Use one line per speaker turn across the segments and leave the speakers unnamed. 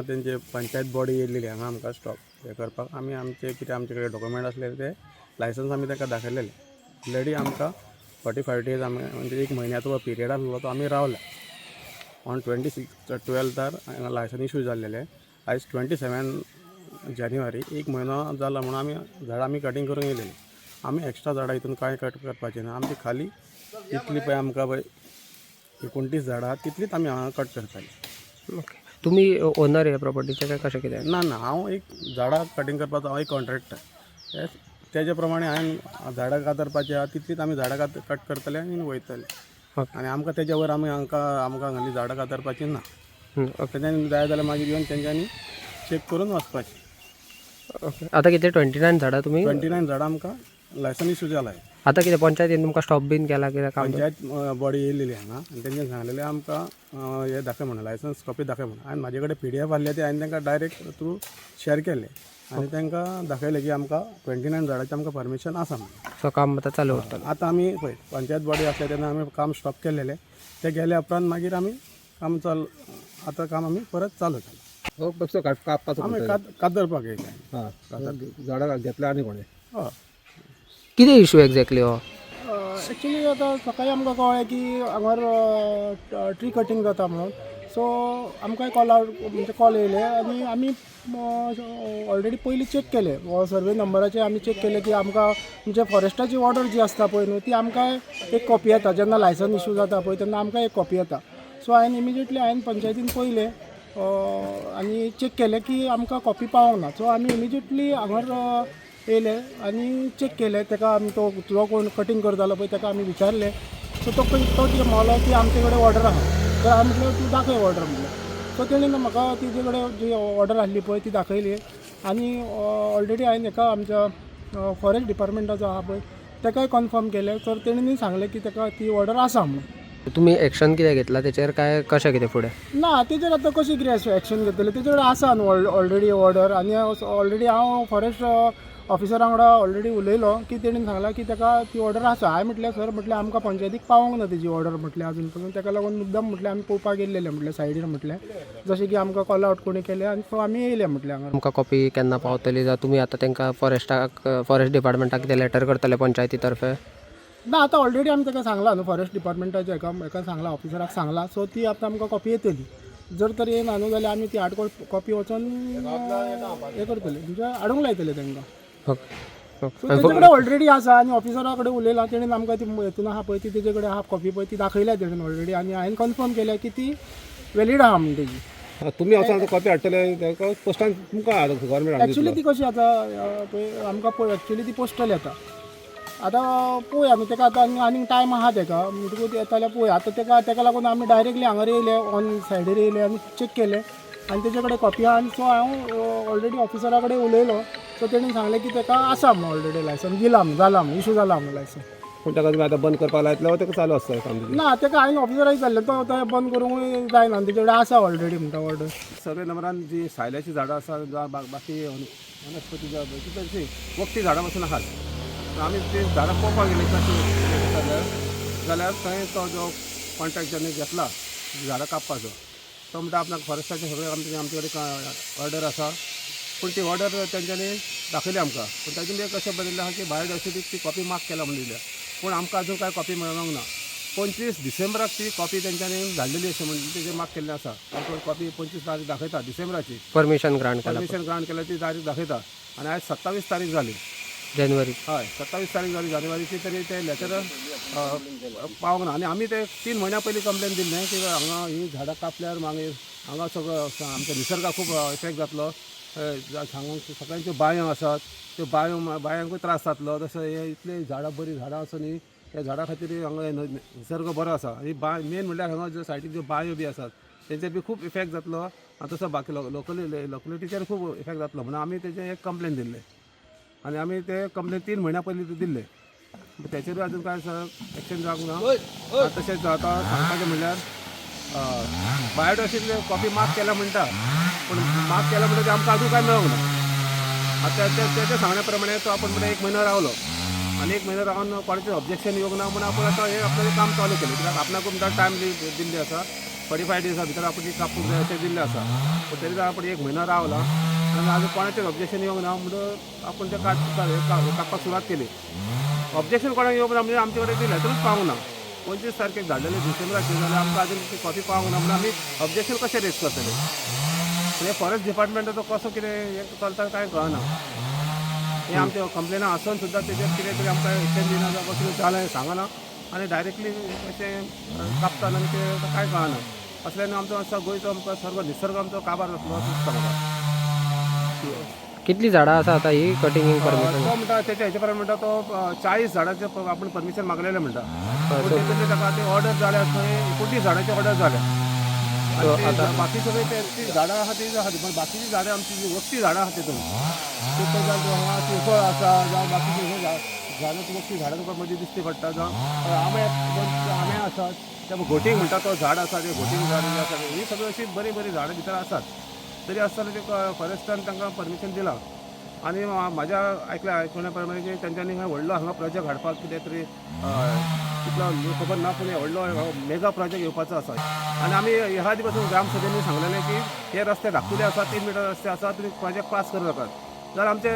तेंचे पंचायत बॉडी येयल्ली हांगा आमकां स्टॉप हें करपाक. आमी आमचे कितें आमचे कडेन डॉक्युमेंट आसलेले ते लायसन्स आमी तांकां दाखयलेले. ऑलरेडी आमकां 45 डेज आमी, म्हणजे एक म्हयन्याचो पिरियड आसलो तो आमी रावले. ऑन 26 12थार हांगा लायसन इशू जाल्लेलें. आयज 27 जानेवारी, एक म्हयनो जाला म्हणून आमी झाडां आमी कटींग करूंक येयलेली. आमी एक्स्ट्रा झाडां हितून कांय कट करपाचें ना. आमची खाली इतली पळय आमकां पळय 29 झाडां आहा, तितलीच आमी हांगा कट करताली.
ओके, तुमी ओनर ह्या प्रॉपर्टीचे काय कशें कितें?
ना ना, हांव एक झाडां कटींग करपाचो हांव एक कॉन्ट्रॅक्टर. तेजे प्रमाणे हांवें झाडां कातरपाची आहा तितलीच आमी झाडां कट करतले आनी वयतले. आनी आमकां तेज्या वयर आमी हांकां आमकां हांगली झाडां कातरपाची ना. तेंच्यांनी जाय जाल्यार मागीर येवन तेंच्यांनी चॅक करून वचपाचें.
ओके, आतां कितें 29 झाडां तुमी
29 झाडां आमकां लायसन इशू जाला.
आतां कितें पंचायतीन तुमकां स्टॉप बीन केला कितें काम?
पंचायत बॉडी येयलेली हांगा आनी तेंच्यांनी सांगलेलें आमकां हें दाखय म्हणून, लायसन्स कॉपी दाखय म्हणून. हांवें म्हाजे कडेन पीडीएफ आहले ते हांवें तांकां डायरेक्ट थ्रू शेअर केले आनी तांकां दाखयलें की आमकां 29 झाडाचें आमकां परमिशन आसा म्हणून.
सो काम आतां चालू उरतलें?
आतां आमी पळय पंचायत बॉडी आसले तेन्ना आमी काम स्टॉप केलेलें. ते गेल्या उपरांत मागीर आमी काम चालू, आतां काम आमी परत चालू केलां.
हो बेश्टो कापपाचो?
आमी कातरपाक येयले.
हां, झाडां घेतल्या आनी कोणें?
हय.
कितें इशू एक्झॅक्टली हो?
एक्चुली आतां सकाळीं आमकां कळ्ळें की हांगार ट्री कटींग जाता म्हणून. सो आमकां कॉल आवट, म्हणजे कॉल येयले आनी आमी ऑलरेडी पयलीं चॅक केलें. हो सर्वे नंबराचेर आमी चॅक केलें की आमकां म्हणजे फॉरेस्टाची ऑर्डर जी आसता पळय न्हू, ती आमकां एक कॉपी येता. जेन्ना लायसन इशू जाता पळय तेन्ना आमकां एक कॉपी येता. सो हांवें इमिजिएटली हांवें पंचायतीन पयलें आनी चॅक केलें की आमकां कॉपी पावोंक ना. सो आमी इमिजिएटली हांगार येयले आनी चॅक केलें. ताका आमी तो जो कोण कटींग करतालो पळय ताका आमी विचारलें. सो तो तो कितें म्हणलो की आमचे कडेन ऑर्डर आहा. तर हांवें म्हटलें, तूं दाखय ऑर्डर म्हणलें. सो तेणें म्हाका तेजे कडेन जी ऑर्डर आहली पळय ती दाखयली आनी ऑलरेडी हांवें हेका आमच्या फॉरेस्ट डिपार्टमेंटाचो आहा पळय ताकाय कन्फर्म केलें, तर तेणें सांगलें की ताका ती ऑर्डर आसा म्हणून.
तुमी एक्शन कितें घेतला तेचेर काय कशें कितें फुडें?
ना, तेजेर आतां कशी कितें एक्शन घेतले? तेजे कडेन आसा न्हू ऑलरेडी ऑर्डर. आनी ऑलरेडी हांव फॉरेस्ट ऑफिसरा वांगडा ऑलरेडी उलयलो की तेणेन सांगलां की ताका ती ऑर्डर आसा. हांवें म्हटलें, सर म्हटलें, आमकां पंचायतीक पावोंक ना तेजी ऑर्डर म्हटलें आजून पसून. ताका लागून मुद्दम म्हटलें आमी पळोवपाक येयलेले म्हटलें सायडीर म्हटलें, जशें की आमकां कॉल आवट कोणी केलें आनी सो आमी येयले म्हटलें हांगा.
तुमकां कॉपी केन्ना पावतली? जावं तुमी आतां तांकां फॉरेस्टाक, फॉरेस्ट डिपार्टमेंटाक कितें लेटर करतले पंचायती तर्फे?
ना, आतां ऑलरेडी आमी ताका सांगलां न्हू, फॉरेस्ट डिपार्टमेंटाच्या हेका सांगलां, ऑफिसराक सांगलां. सो ती आतां आमकां कॉपी येतली. जर तर येयना न्हू जाल्यार आमी ती हार्ड कॉपी वचोन हें करतले, म्हणजे हाडूंक लायतले तांकां.
ओके
सो तेजे कडेन ऑलरेडी आसा आनी ऑफिसरा कडेन उलयलां. तेणेन आमकां ती हेतून आहा पळय ती तेजे कडेन आहा कॉपी पळय ती दाखयल्या तेणेन ऑलरेडी आनी हांवें कन्फर्म केल्या की ती वॅलीड आहा म्हण तेजी.
तुमी वचोन आतां कॉपी हाडटले ताका पोस्टान तुमकां गव्हर्मेंट?
एक्चुली ती कशी आतां पळय आमकां एक्चुली ती पोस्टल येता. आतां पळोवया न्हू तेका आतां आनी आनीक टायम आहा तेका, म्हणटकूच येता जाल्यार पळोवया. आतां तेका लागून आमी डायरेक्टली हांगार येयले, ऑन सायडीर येयले आनी चॅक केलें आनी तेजे कडेन कॉपी आहा. आनी सो हांव ऑलरेडी ऑफिसरा कडेन उलयलो. सो तेणेन सांगलें की तेका आसा म्हणून ऑलरेडी लायसन दिलां म्हणून, जालां म्हणून, इशू जाला म्हणून लायसन.
पूण ताका तुमी आतां बंद करपाक लायतले वो ताका चालू आसता काम तुजें?
ना, तेका हांवें ऑफिसराक विचारलें, तो तो बंद करूंक जायना, तेजे कडेन आसा ऑलरेडी म्हणटा ऑर्डर.
सर्वे नंबरान जी सायल्याची झाडां आसा जावं बाकी वनस्पती जावं तशी वखदी झाडां पासून आहात. पूण आमी ती झाडां पळोवपाक गेली कशी जाल्यार थंय तो जो कॉन्ट्रॅक्ट ज्यांनी घेतला झाडां कापपाचो तो म्हणटा आपणाक फॉरेस्टाचे सगळे आमचे कडेन ऑर्डर आसा. पूण ती ऑर्डर तेंच्यांनी दाखयली आमकां, पूण तातूंत एक अशें बरयल्लें आहा की बायोडायवर्सिटीक ती कॉपी मार्क केला म्हणून दिल्या, पूण आमकां अजून कांय कॉपी मेळोंक ना. 25 डिसेंबराक ती कॉपी तेंच्यांनी धाडलेली अशें म्हणून तेजेर मार्क केल्लें आसा. आमकां कॉपी 25 तारीख दाखयता डिसेंबराची.
परमिशन ग्रांट केला?
परमिशन ग्रांट केल्या ती तारीख दाखयता आनी आयज 27 तारीख जाली.
जानेवारी.
हय, 27 तारीख जाली जानेवारीची, तरी ते लेटर पावंक ना. आनी आमी ते 3 म्हयन्या पयलीं कंप्लेन दिल्लें की हांगा ही झाडां कापल्यार मागीर हांगा सगळो आमच्या निसर्गाक खूब इफेक्ट जातलो. हांगा सगळ्यांच्यो बांयो आसात, त्यो बांयो बांयांकूय त्रास जातलो. तशें हे इतलीं झाडां, बरीं झाडां आसा न्ही, त्या झाडां खातीर हांगा निसर्ग बरो आसा. ही बांय मेन म्हणल्यार हांगा ज्यो सायडीक ज्यो बांयो बी आसात तेंचेर बी खूब इफेक्ट जातलो आनी तसो बाकी लोकलिटीचेर खूब इफेक्ट जातलो म्हणून आमी तेजें एक कंप्लेन दिल्लें. आनी आमी ते कंप्लेन 3 म्हयन्या पयलीं दिल्ले, तेचेरूय अजून कांय एक्शन जावंक ना. आनी तशेंच आतां सांगपाचें म्हणल्यार बायोडायवर्सिटी कॉपी मार्क केल्या म्हणटा, पूण मार्क केल्या म्हणटा ते आमकां अजून कांय मेळोंक ना. आतां तेच्या सांगण्या प्रमाणे तो आपण म्हणटा एक म्हयनो रावलो आनी एक म्हयनो रावन कोणाचें ऑब्जेक्शन येवंक ना म्हूण आपूण आतां हें आपणालें काम चालू केलें, कित्याक आपणाकूय म्हणटा टायम दिल्ली आसा. 45 डेजा भितर आपूण ती कापूंक जाय अशें दिल्लें आसा. पूण तरी आपूण एक म्हयनो रावला आनी आजून कोणाचें ऑब्जेक्शन येवंक ना म्हणून आपूण तें काडपाक सुरवात केली. ऑब्जेक्शन कोणाक येवंक ना म्हणजे आमचे कडेन ती लेटरूच पावूंक ना. 25 तारखेक धाडलेले डिसेंबराचे, जाल्यार आमकां आजून ती कॉपी पावूंक ना म्हणून आमी ऑब्जेक्शन कशें रेज करतले? हे फॉरेस्ट डिपार्टमेंटाचो कसो कितें हें चलता कांय कळना. हे आमचे कंप्लेना आसून सुद्दां तेजेर कितें तरी आमकां एक्शन दिना जावं कसलें जालें सांगना आनी डायरेक्टली अशें कापतात आनी कितें कांय कळना. असल्यान आमचो असो गोंयचो आमकां सर्व निसर्ग आमचो काबार जातलो अशें दिसता म्हाका.
कितली झाडां आसा आतां ही कटिंगींग परमिशन?
तो म्हणटा तेच्या हेच्या प्रमाणे म्हणटा तो 40 झाडांचे आपण परमिशन मागलेलें म्हणटा, पूण तेतूंतले ताका ते ऑर्डर जाल्या थंय 29 झाडांचे ऑर्डर जाल्या. आनी ते बाकी सगळे ते ती झाडां आहा ती आहा, पण बाकीची झाडां आमची जी वखदी झाडां आहा तेतून ते जावं हांगा चिंचोळ आसा जावं बाकीची झाडां वखदी झाडां तुका मदीं दिसती पडटा, जावं आंबे दोन आंबे आसात, त्या घोटींग म्हणटा तो झाड आसा, ते घोटींग झाड जे आसा, ही सगळीं अशीं बरीं बरीं झाडां भितर आसात. तरी आसतना ते फॉरेस्टान तांकां परमिशन दिलां. आनी म्हाज्या आयकण्या प्रमाणे की तेंच्यांनी व्हडलो हांगा प्रोजेक्ट हाडपाक कितें तरी कितलो खबर ना, पूण व्हडलो मेगा प्रोजेक्ट येवपाचो आसा. आनी आमी ह्या आदी पासून ग्रामसभेंनी सांगलेलें की हे रस्ते धाकटुले आसा, 3 मिटर रस्ते आसा, तुमी प्रोजेक्ट पास करूं नाकात. जाल्यार आमचे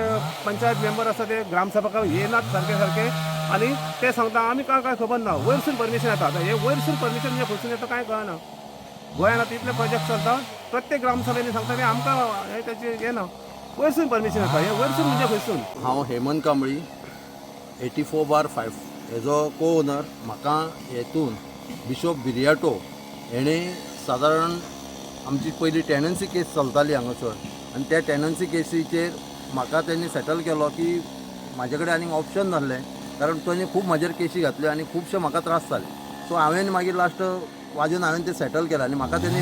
पंचायत मेंबर आसा ते ग्रामसभा येनात सारके सारके, आनी ते सांगता आमी काय काय खबर ना, वयरसून परमिशन येता. आतां हे वयरसून परमिशन म्हणजे खंयसून येता कांय कळना. गोंयांत आतां इतले प्रोजेक्ट चलता, प्रत्येक ग्रामसभेंनी सांगता की आमकां हें तेचें हें ना, वयरसून परमिशन येता. हें वयरसून म्हणजे खंयसून?
हांव हेमंत कांबळी, 84/5 हेजो को ओनर. म्हाका हेतून बिशोप बिरियाटो हेणें सादारण आमची पयली टेनन्सी केस चलताली हांगासर, आनी त्या टेनन्सी केसीचेर म्हाका तेणी सेटल केलो की म्हाजे कडेन आनीक ऑप्शन नासलें, कारण तेणी खूब म्हाजेर केसी घातल्यो आनी खुबशे म्हाका त्रास जाले. सो हांवें मागीर लास्ट वाजून हांवें तें सेटल केलें. आनी म्हाका तेणी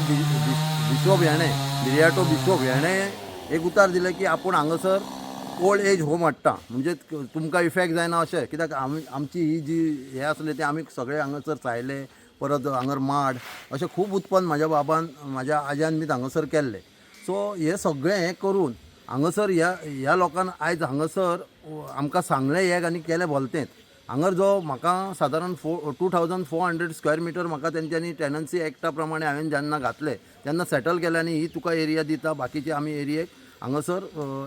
बिशोप हेणें, बिरियाटो बिशोप हेणें एक उतार दिलें की आपूण हांगासर ओल्ड एज होम हाडटा, म्हणजे तुमकां इफेक्ट जायना अशें. कित्याक आमी आमची ही जी हें आसलें तें आमी सगळे हांगासर सायले, परत हांगर माड अशें खूब उत्पन्न म्हाज्या बाबान म्हाज्या आज्यान बी हांगासर केल्लें. सो हें सगळें हें करून हांगासर ह्या ह्या लोकान आयज हांगासर आमकां सांगलें एक आनी केलें भलतेंच. हांगर जो म्हाका सादारण 2400 स्क्वेअर मिटर म्हाका तेंच्यांनी टेनन्सी एक्टा प्रमाणे हांवें जेन्ना घातलें तेन्ना सेटल केलें आनी ही तुका एरिया दिता, बाकीची आमी एरियेक हांगासर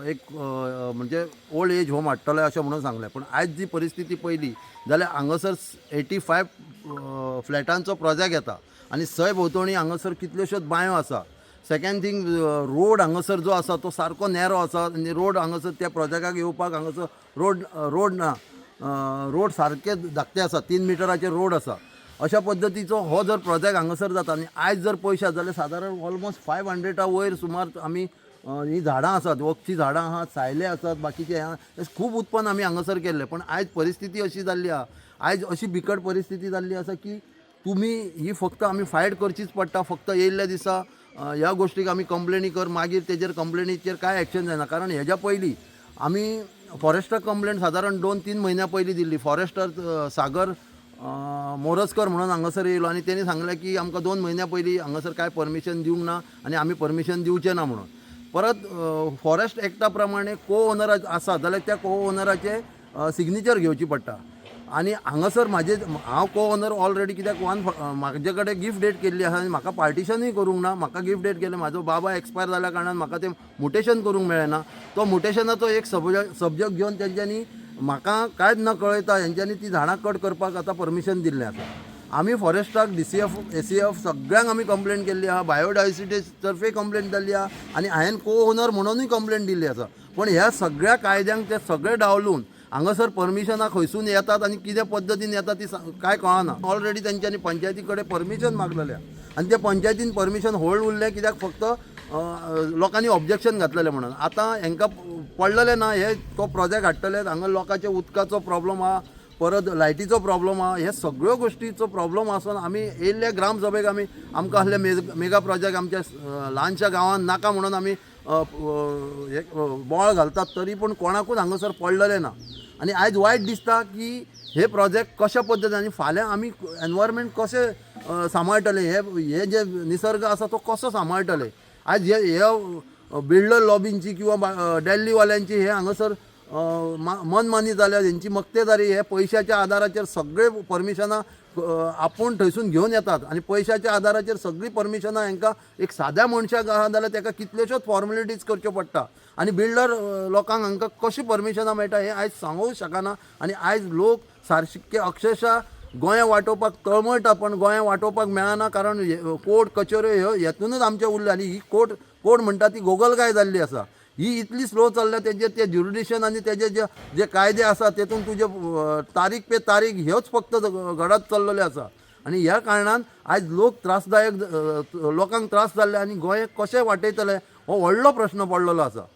एक म्हणजे ओल्ड एज होम हाडटले अशें म्हणून सांगलें. पूण आयज जी परिस्थिती पळयली जाल्यार हांगासर 85 फ्लॅटांचो प्रोजेक्ट येता आनी सय भोंवतणी हांगासर कितल्योश्योच बांयो आसा. सेकेंड थींग, रोड हांगासर जो आसा तो सारको नॅरो आसा आनी रोड हांगासर त्या प्रोजेक्टाक येवपाक हांगासर रोड ना, रोड सारके धाकटे आसा, 3 मिटराचे रोड आसा. अशा पद्दतीचो हो जर प्रोजेक्ट हांगासर जाता आनी आयज जर पयशे जाल्यार सादारण ऑलमोस्ट 500 वयर सुमार आमी हीं झाडां आसात, वखदी झाडां आहात, सायले आसात, बाकीचे आहा, खूब उत्पन्न आमी हांगासर केल्लें. पूण आयज परिस्थिती अशी जाल्ली आहा, आयज अशी बिकट परिस्थिती जाल्ली आसा की तुमी ही फक्त आमी फायट करचीच पडटा. फक्त येयल्ल्या दिसा ह्या गोश्टीक आमी कंप्लेनी कर, मागीर तेजेर कंप्लेनीचेर कांय एक्शन जायना. कारण हेज्या पयलीं आमी फॉरेस्टाक कंप्लेन सादारण 2-3 म्हयन्या पयलीं दिल्ली. फॉरेस्टर सागर मोरजकर म्हणून हांगासर येयलो आनी तेणी सांगलें की आमकां 2 म्हयन्या पयलीं हांगासर कांय परमिशन दिवंक ना आनी आमी परमिशन दिवचें ना म्हणून. परत फॉरेस्ट एक्टा प्रमाणे को ओनर आसा जाल्यार त्या को ओनराचे सिग्नेचर घेवची पडटा. आनी हांगासर म्हाजे हांव को ओनर ऑलरेडी, कित्याक वन म्हाजे कडेन गिफ्ट डेट केल्ली आसा आनी म्हाका पार्टिशनूय करूंक ना. म्हाका गिफ्ट डेट केलें, म्हाजो बाबा एक्सपायर जाल्या कारणान म्हाका तें मुटेशन करूंक मेळ्ळें ना. तो मुटेशनाचो एक सब्जॅक्ट घेवन तेंच्यांनी म्हाका कांयच न कळयता हेंच्यांनी ती झाडां कट करपाक आतां परमिशन दिल्लें आसा. आमी फॉरेस्टाक DCF ACF सगळ्यांक आमी कंप्लेन केल्ली आहा, बायोडायवर्सिटी तर्फे कंप्लेन जाल्ली आहा आनी हांवें को ओनर म्हणूनय कंप्लेन दिल्ली आसा. पूण ह्या सगळ्या कायद्यांक ते सगळे डावलून हांगासर परमिशनां खंयसून येतात आनी कितें पद्दतीन येता ती कांय कळना. ऑलरेडी तेंच्यांनी पंचायती कडेन परमिशन मागलेलें आनी ते पंचायतीन परमिशन होल्ड उरलें, कित्याक फक्त लोकांनी ऑब्जेक्शन घातलेलें म्हणून. आतां हेंकां पडलेलें ना, हे तो प्रोजेक्ट हाडटले, हांगा लोकांचे उदकाचो प्रॉब्लम आहा, परत लायटीचो प्रॉब्लम आहा, हे सगळ्यो गोश्टीचो प्रॉब्लम आसून आमी येयल्ले ग्रामसभेक आमी आमकां आहले मेगा प्रोजेक्ट आमच्या ल्हानशा गांवांत नाका म्हणून आमी बोवाळ घालतात, तरी पूण कोणाकूच हांगासर पडलेलें ना. आनी आयज वायट दिसता की हे प्रोजेक्ट कशा पद्दतीन आनी फाल्यां आमी एनवायरमेंट कशें सांबाळटले, हे जे निसर्ग आसा तो कसो सांबाळटले. आयज हे बिल्डर लॉबींची किंवा दिल्लीवाल्यांची हे हांगासर मनमानी जाल्या. हेंची मक्तेदारी हे पयशाच्या आदाराचेर सगळे परमिशनां आपूण थंयसून घेवन येतात आनी पयशाच्या आदाराचेर सगळीं परमिशनां हेंकां एक साद्या मनशाक आहा जाल्यार तेका कितल्योश्योच फॉर्मेलिटीज करच्यो पडटा आनी बिल्डर लोकांक हांकां कशीं परमिशनां मेळटा हें आयज सांगूंक शकना. आनी आयज लोक सारके अक्षरशा गोंय वाटोवपाक तळमळटा, पण गोंय वाटोवपाक मेळना, कारण कोर्ट कचेऱ्यो ह्यो हेतूनच आमचे उरले. आनी ही कोर्ट कोण म्हणटा ती गोगलगाय जाल्ली आसा. ही इतली स्लो चल्ल्या, तेजे ते ज्युरिडिशन आनी तेजे जे जे कायदे आसा तेतून तुजे तारीख पे तारीख ह्योच फक्त घडत चल्लेल्यो आसा. आनी ह्या कारणान आयज लोक त्रासदायक, लोकांक त्रास जाल्ले आनी गोंय कशें वाटयतले हो व्हडलो प्रश्न पडलेलो आसा.